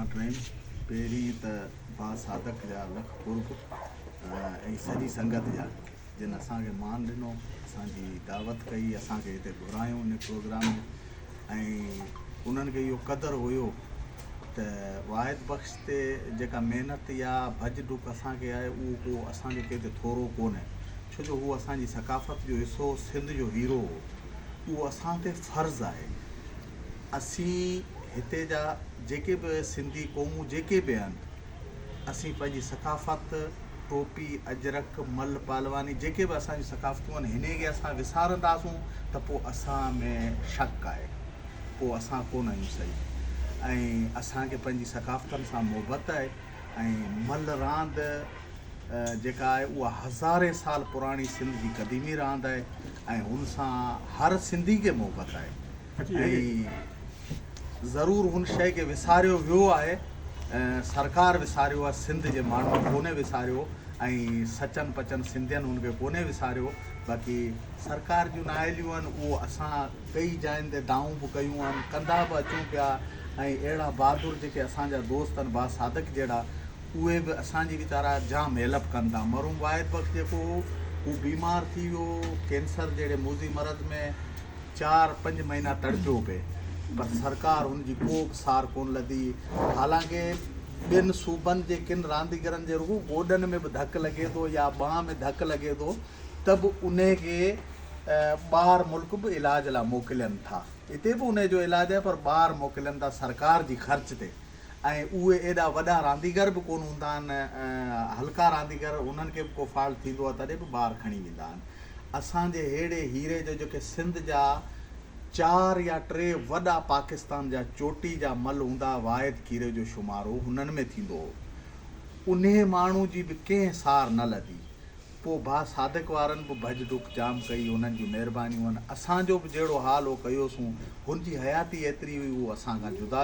الرحمان الرحيم پهرين ته ڀاء صادق جا لک قرب ۽ سڄي سنگت جا جن اسان کي مان ڏنو اسان جي دعوت ڪئي اسان کي هتي گهرايو ان پروگرام ۾ ۽ انهن کي اهو قدر هيو ته واحد بخش تي جيڪا محنت يا ڀڄ ڊڪ اسان کي آهي اهو ڪو اسان جو ڪنهن تي ٿورو ڪونهي ڇو جو هو اسان جي ثقافت جو حصو سنڌ جو هيرو هو اهو اسان تي فرض آهي اسين هتي جا جيڪي به سنڌي قومون جيڪي به آهن اسين پنهنجي ثقافت ٽوپي اجرڪ ملهه پهلواني جيڪي به اسان جون ثقافتون آهن هني کي اسان وسارنداسون ته پوء اسان ۾ شڪ آهي پوء اسان ڪونه آهيون صحيح ۽ اسان کي پنهنجي ثقافتن سان محبت آهي ۽ ملهه راند جيڪا آهي اها هزارين سال پراڻي سنڌ جي قديمي راند آهي ۽ هن سان هر سنڌي کي محبت آهي ۽ ضرور هن شيء کي وساريو ويو آهي سرڪار وساريو آهي سنڌ جي ماڻهن ڪونهي وساريو ۽ سچن پچن سنڌين هن کي ڪونهي وساريو باقي سرڪار جون نااهليون آهن اهو اسان ڪئي جاين تي دانهون به ڪيون آهن ڪندا به اچون پيا ۽ اهڙا بهادر جيڪي اسان جا دوست آهن با صادق جهڙا اهي به اسان جي ويچارا جام هيلپ ڪن ٿا مرحوم واحد بخش جيڪو هو هو بيمار ٿي ويو ڪينسر جهڙي موذي مرض ۾ چار پنج مهينا تڙپيو پئي پر سرڪار هن جي ڪو به سار ڪونه لڌي. حالانڪه ٻين صوبن جي ڪن رانديگرن جي رڳو گوڏن ۾ به ڌڪ لڳي ٿو يا ٻانهن ۾ ڌڪ لڳي ٿو ته به انهي کي ٻاهر ملڪ به علاج لاء موڪلين ٿا. هتي به انهي جو علاج آهي پر ٻاهر موڪلين ٿا سرڪار جي خرچ تي ۽ اهي ايڏا وڏا رانديگر به ڪونه هوندا آهن هلڪا رانديگر انهن کي به ڪو فالٽ ٿيندو آهي تڏهن به ٻاهر کڻي ويندا آهن. اسان جي ههڙي هيري جو جيڪي سنڌ جا چار يا ٽي وڏا پاڪستان جا چوٽي جا مل هوندا واحد کيري جو شمارو هنن ۾ ٿيندو هو. انهي ماڻهو جي به ڪنهن سار نه لڌي. پوء ڀاء صادق وارن به ڀڄ ڊڪ جام ڪئي انهن جون مهربانيون آهن. اسان جو به جهڙو حال هو ڪيوسون. هن جي حياتي ايتري هئي اهو اسان کان جدا.